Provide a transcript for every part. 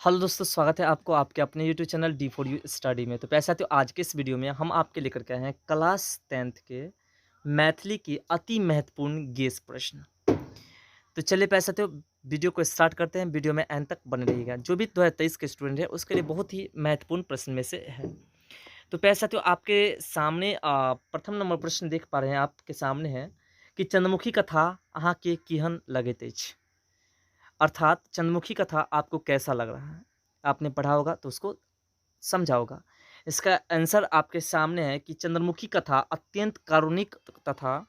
Hello दोस्तों, स्वागत है आपको आपके अपने YouTube channel D for you study में। तो पैसा तो आज के इस वीडियो में हम आपके लेकर के आए हैं क्लास 10th के मैथिली के अति महत्वपूर्ण गेस प्रश्न। तो चलिए पैसा तो वीडियो को स्टार्ट करते हैं, वीडियो में एंड तक बने रहिएगा। जो भी 2023 के स्टूडेंट है उसके लिए बहुत ही महत्वपूर्ण प्रश्न में से है। तो पैसा तो आपके सामने प्रथम नंबर प्रश्न देख पा रहे हैं, आपके सामने है कि चंद्रमुखी कथा अहाँ के केहन लगैत अछि, अर्थात चंद्रमुखी कथा आपको कैसा लग रहा है। आपने पढ़ा होगा तो उसको समझा होगा। इसका आंसर आपके सामने है कि चंद्रमुखी कथा अत्यंत कारुणिक तथा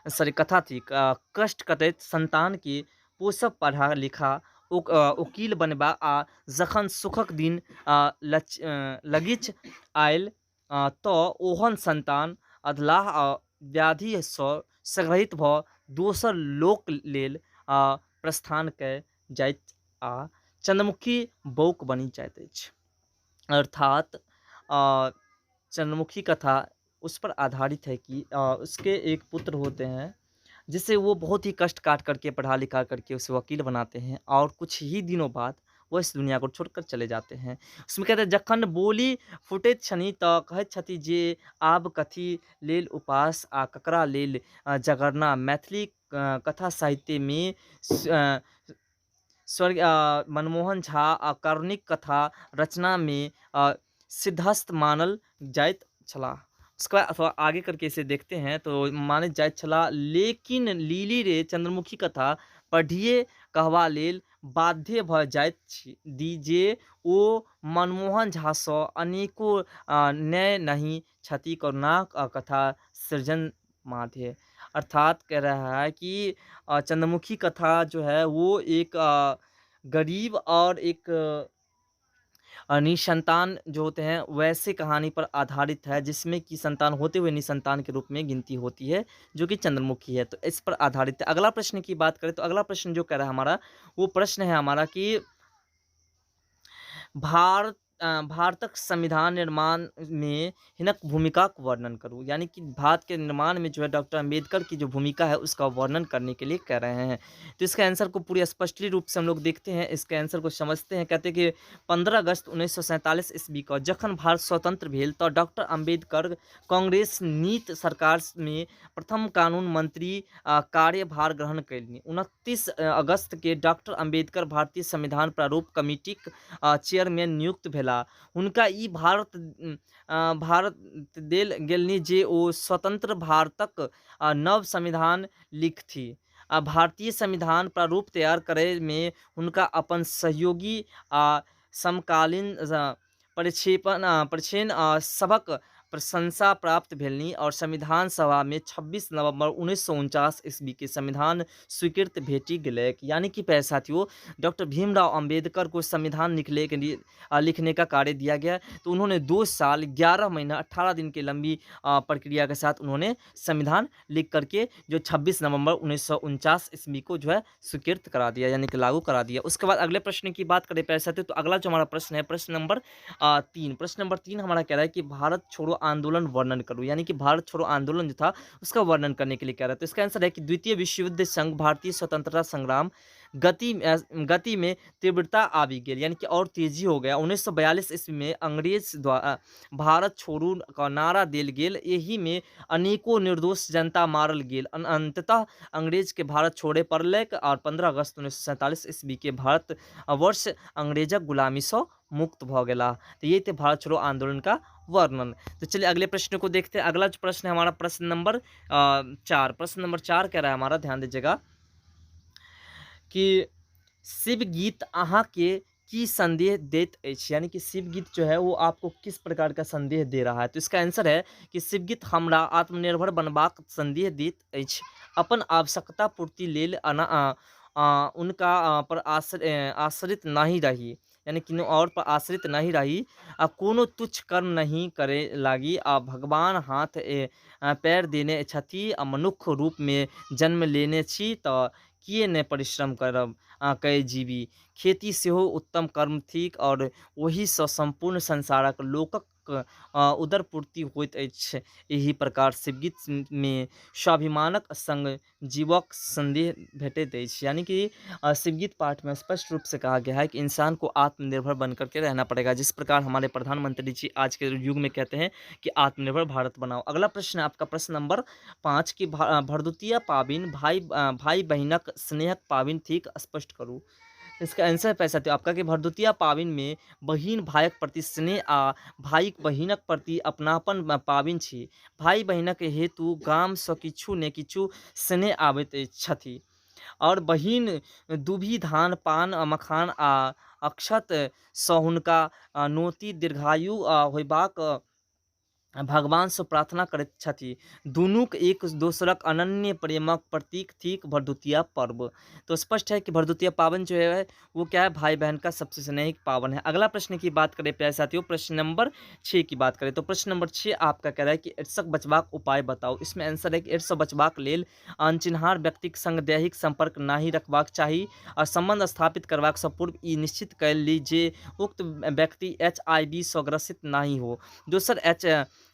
सॉरी कथा थी। कष्ट कटैत संतान के पोसब, पढ़ा लिखा वकील बनबा आ जखन सुखक दिन लगीच आयल तऽ ओहन संतान अधलाह आ व्याधिसँ संग्रहित भऽ दोसर लोक लेल प्रस्थान कए जाइत आ चंद्रमुखी बौक बनि जाइत अछि। अर्थात चंद्रमुखी कथा उस पर आधारित है कि उसके एक पुत्र होते हैं जिसे वो बहुत ही कष्ट काट करके पढ़ा लिखा करके उसे वकील बनाते हैं और कुछ ही दिनों बाद वो इस दुनिया को छोड़कर चले जाते हैं। उसमें कहते हैं जखन बोली फुटैत छनि तऽ कहैत छथि जे आब कथी लेल उपास आ ककरा लेल जगरना। मैथिली कथा साहित्य में स्वर्ग मनमोहन झा आ कारुणिक कथा रचना में सिद्धहस्त मानल जाइत छलाह। उसके बाद अथवा आगे करके इसे देखते हैं तो माने जाइत छलाह, लेकिन लीली रे चंद्रमुखी कथा पढ़िए कहवा लेल बाध्य भऽ जाइत छी दी जे ओ मनमोहन झासँ अनेको न्याय नहि छथि करुणाक कथा सृजन माध्य। अर्थात कह रहा है कि चंद्रमुखी कथा जो है वो एक गरीब और एक निसंतान जो होते हैं वैसे कहानी पर आधारित है, जिसमें कि संतान होते हुए निसंतान के रूप में गिनती होती है, जो कि चंद्रमुखी है। तो इस पर आधारित है। अगला प्रश्न की बात करें तो अगला प्रश्न जो कह रहा है हमारा, वो प्रश्न है हमारा कि भारतक संविधान निर्माण में हिनक भूमिका का वर्णन करूँ। यानी कि भारत के निर्माण में जो है डॉक्टर अम्बेडकर की जो भूमिका है उसका वर्णन करने के लिए कह रहे हैं। तो इसका आंसर को पूरी स्पष्टली रूप से हम लोग देखते हैं, इसके आंसर को समझते हैं। कहते हैं कि 15 अगस्त 1947 ईस्वी को जखन भारत स्वतंत्र भेल तो डॉक्टर अम्बेडकर कांग्रेस नीत सरकार में प्रथम कानून मंत्री कार्यभार ग्रहण कयलनि। 29 अगस्त के डॉक्टर अम्बेडकर भारतीय संविधान प्रारूप कमिटीक चेयरमैन नियुक्त भेलाह। हुनका ई भारत देल गेलनि जे ओ स्वतंत्र भारतक नव संविधान लिखथि। आ भारतीय संविधान प्रारूप तैयार करयमे हुनका अपन सहयोगी आ समकालीन परिक्षेण सभक प्रशंसा प्राप्त भेलनि और संविधान सभा में 26 नवंबर 1949 ईस्वी के संविधान स्वीकृत भेटि गेलैक। यानी कि प्यारे साथियों, डॉक्टर भीमराव अंबेडकर को संविधान निकले के लिए लिखने का कार्य दिया गया, तो उन्होंने 2 साल 11 महीना 18 दिन की लंबी प्रक्रिया के साथ उन्होंने संविधान लिख करके जो 26 नवंबर 1949 ईस्वी को जो है स्वीकृत करा दिया, यानी कि लागू करा दिया। उसके बाद अगले प्रश्न की बात करें प्यारे साथियों, तो अगला जो हमारा प्रश्न है प्रश्न नंबर 3। प्रश्न नंबर 3 हमारा कह रहा है कि भारत छोड़ो आंदोलन वर्णन करो। यानी कि भारत छोड़ो आंदोलन जो था उसका वर्णन करने के लिए कह रहा है। तो इसका आंसर है कि द्वितीय विश्व युद्ध संघ भारतीय स्वतंत्रता संग्राम गति में तीव्रता आबि गेल, यानी कि और तेजी हो गया। 1942 ईस्वी में अंग्रेज द्वारा भारत छोड़ू का नारा देल गेल, एही में अनेको निर्दोष जनता मारल गेल। अंततः अंग्रेज के भारत छोड़े पड़लैक और 15 अगस्त 1947 ईस्वी के भारत वर्ष अंग्रेजक गुलामी से मुक्त भ गेला। तो ये थे भारत छोड़ो आंदोलन का वर्णन। तो चलिए अगले प्रश्न को देखते हैं। अगला जो प्रश्न है हमारा प्रश्न नंबर 4। प्रश्न नंबर 4 कह रहा है हमारा, ध्यान दीजिएगा कि शिव गीत अहाँ के की संदेह देत अछि। यानी कि शिव गीत जो है वो आपको किस प्रकार का संदेह दे रहा है। तो इसका आंसर है कि शिव गीत हमरा आत्मनिर्भर बनबाक संदेह देत अछि। अपन आवश्यकता पूर्ति लेल उनका पर आश्रित नहीं रही, यानी किनो और पर आश्रित नहीं रही आ कोनो तुच्छ कर्म नहीं करे लागी आ भगवान हाथ पैर देने छथि आ मनुख रूप में जन्म लेने छी तऽ किए ने परिश्रम करब कए जीवी। खेती सेहो उत्तम कर्म थिक और ओहिसँ सम्पूर्ण संसारक लोकक आवश्यक उदरपूर्ति होइत अछि। एहि प्रकार शिवगीत में स्वाभिमानक संग जीवक संदेह भेटैत अछि। यानी कि शिवगीत पाठ में स्पष्ट रूप से कहा गया है कि इंसान को आत्मनिर्भर बन करके रहना पड़ेगा, जिस प्रकार हमारे प्रधानमंत्री जी आज के युग में कहते हैं कि आत्मनिर्भर भारत बनाओ। अगला प्रश्न है आपका प्रश्न नंबर 5 कि भरदुतिया पाबनि भाई भाई बहिनक स्नेहक पाबनि थिक, स्पष्ट करू। इसका आंसर पैसा तो आपका कि भरदुतिया पाबनि में बहिन भाइक प्रति स्नेह आ भाइक बहिनक प्रति अपनापन पाबनि छी। भाई बहिनक हेतु गामसँ किछु ने किछु स्नेह आबैत छथि और बहिन दुभी धान पान मखान आ अक्षत सँ हुनका नोति दीर्घायु होयबाक भगवानसँ प्रार्थना करैत छथि। दुनूक एक दोसरक अनन्य प्रेमक प्रतीक थीक भरदुतिया पर्व। तो स्पष्ट है कि भरदुतिया पावन जो है वो क्या है, भाई बहन का सबसे स्नेहिक पावन है। अगला प्रश्न की बात करें प्यारे साथियों, प्रश्न नंबर 6 की बात करें तो प्रश्न नंबर 6 आपका कह रहा है कि एड्सक बचबाक उपाय बताओ। इसमें आंसर है कि एड्स बचबाक लेल अनचिन्हार व्यक्तिक संग दैहिक संपर्क नहि रखबाक चाही और संबंध स्थापित करबाक सँ पूर्व ई निश्चित कयल ली जे उक्त व्यक्ति HIV सँ ग्रसित नहि हो। दोसर, एच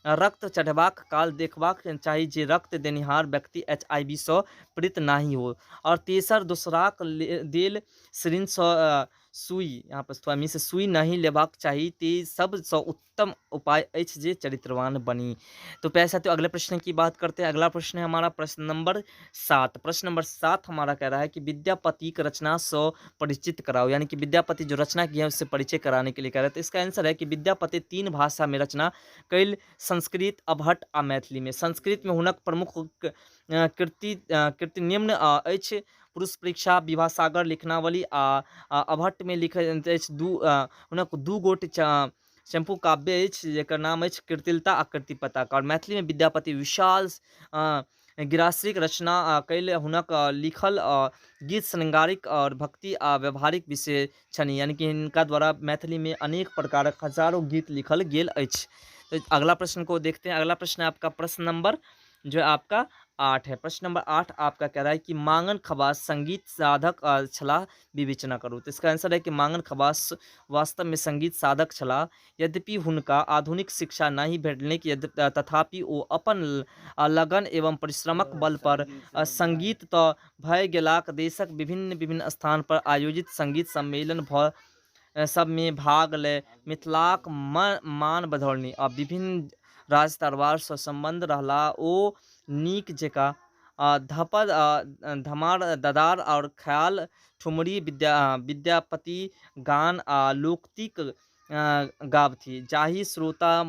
रक्त चढ़बाक काल देखबाक चाही जे रक्त देनिहार व्यक्ति HIV सँ पीड़ित नहि हो। और तेसर, दोसराक देल सिरिंज सँ सुई, यहाँ पर स्वामी से सुई नहीं लेबाक चाही। ते सबसँ उत्तम उपाय अछि जे चरित्रवान बनी। तो प्यारे साथियों अगले प्रश्न की बात करते हैं। अगला प्रश्न है हमारा प्रश्न नंबर 7। प्रश्न नंबर 7 हमारा कह रहा है कि विद्यापति की रचना से परिचित कराओ, यानी कि विद्यापति जो रचना की है उससे परिचय कराने के लिए कह रहे हैं। तो इसका आंसर है कि विद्यापति 3 भाषा में रचना कैल, संस्कृत, अवहट्ठ आ मैथिली में। संस्कृत में हुनक प्रमुख कृति निम्न अछि: पुरुष परीक्षा, विवाह सागर, लिखनावली आ अवहट्ठ में लिखल अछि हुनक 2 गोट चम्पू काव्य अछि जकर नाम अछि कीर्तिलता आ कीर्तिपताका। और मैथिली में विद्यापति विशाल गिराश्रीक रचना कैल हुनक लिखल गीत श्रृंगारिक और भक्ति आ व्यवहारिक विषय छनि, यानी कि हिनका द्वारा मैथिली में अनेक प्रकारक हजारों गीत लिखल गेल अछि। तो अगला प्रश्न को देखते हैं। अगला प्रश्न है आपका प्रश्न नंबर जो है आपका 8 है। प्रश्न नंबर 8 आपका कह रहा है कि मांगन खवास संगीत साधक छलाह, विवेचना करू। तो इसका आंसर है कि मांगन खवास वास्तव में संगीत साधक छलाह, यद्यपि हुनका आधुनिक शिक्षा नहीं भेटलनि, तथापि ओ अपन लगन एवं परिश्रमक बल पर संगीत तो भय गेलाक देशक विभिन्न विभिन्न स्थान पर आयोजित संगीत सम्मेलन भ सब में भाग ले मिथिलाक मान बढ़ौलनि आ विभिन्न राज दरबार सँ संबंध रहला ओ नीक जकाँ धपद धमार ददार और ख्याल ठुमरी विद्यापति गान आ लोकतिक गाबथि, जाहि श्रोता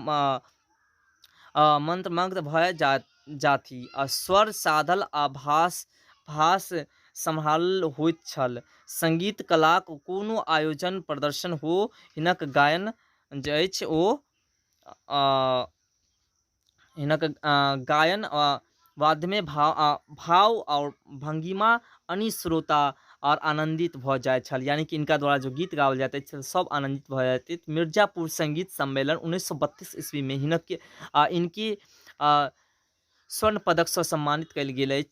मंत्रमुग्ध भय जाथि आ स्वर साधल आ भास भास सम्हारल होइत छल। संगीत कलाक कोनो आयोजन प्रदर्शन हो, हिनक गायन जे अछि ओ हिनक गायन वाद्यमे भाव और भंगिमा अनि श्रोता और आनंदित भऽ जाइत छल, यानी कि इनका द्वारा जो गीत गाओल जाइत अछि सब आनंदित भऽ जाइत अछि। मिर्जापुर संगीत सम्मेलन 1932 ईस्वी में हिनक इनकी स्वर्ण पदक सँ सम्मानित कयल गेल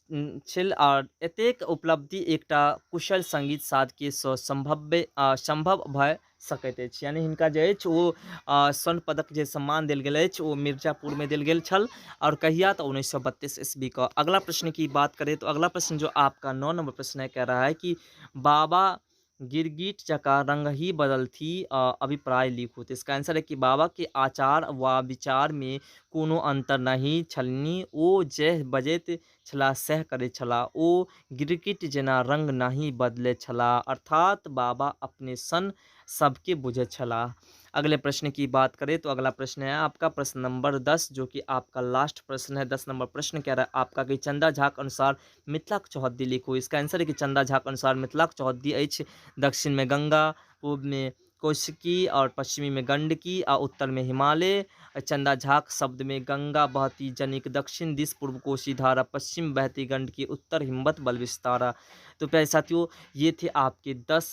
छल और एतेक उपलब्धि एकटा कुशल संगीत साधके सँ संभव भऽ सकैत अछि। यानी हिनका जे अछि ओ स्वर्ण पदक जे सम्मान देल गेल अछि ओ मिर्जापुर में देल गेल छल और कहिया, तो 1932 ईस्वी का। अगला प्रश्न की बात करें तो अगला प्रश्न जो आपका 9 नंबर प्रश्न है कह रहा है कि बाबा गिरगिट जकाँ रंग ही बदलथि अभिप्राय लिखू। तो इसका आंसर है कि बाबा के आचार व विचार में कोनो अंतर नहीं छलनि, ओ जैह बजैत छलाह सएह करैत छलाह, ओ गिरगिट जेना रंग नहीं बदलैत छलाह, अर्थात बाबा अपने सन सबके बुझैत छलाह। अगले प्रश्न की बात करें तो अगला प्रश्न है आपका प्रश्न नंबर 10 जो कि आपका लास्ट प्रश्न है। 10 नंबर प्रश्न कह रहा है आपका कि चंदा झा के अनुसार मिथिलाक चौहद्दी लिखू। इसका आंसर है कि चंदा झा के अनुसार मिथिलाक चौहद्दी अछि दक्षिण में गंगा, पूर्व में कौशिकी और पश्चिमी में गंडकी और उत्तर में हिमालय। चंदा झा के शब्द में गंगा बहती जनिक दक्षिण दिश पूर्व कोसी धारा, पश्चिम बहती गंडकी, उत्तर हिम्मत बल विस्तारा। तो प्यारे साथियों ये थे आपके 10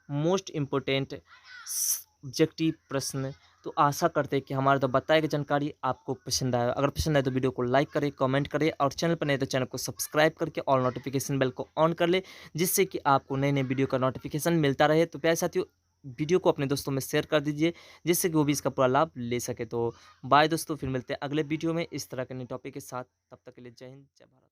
मोस्ट इम्पोर्टेंट ऑब्जेक्टिव प्रश्न। तो आशा करते हैं कि हमारे तो बताए गए जानकारी आपको पसंद आया। अगर पसंद आए तो वीडियो को लाइक करें, कमेंट करें और चैनल पर नए तो चैनल को सब्सक्राइब करके ऑल नोटिफिकेशन बेल को ऑन कर ले, जिससे कि आपको नए नए वीडियो का नोटिफिकेशन मिलता रहे। तो प्यारे साथियों वीडियो को अपने दोस्तों में शेयर कर दीजिए, जिससे कि वो भी इसका पूरा लाभ ले सके। तो बाय दोस्तों, फिर मिलते हैं अगले वीडियो में इस तरह के नए टॉपिक के साथ। तब तक के लिए जय हिंद, जय भारत।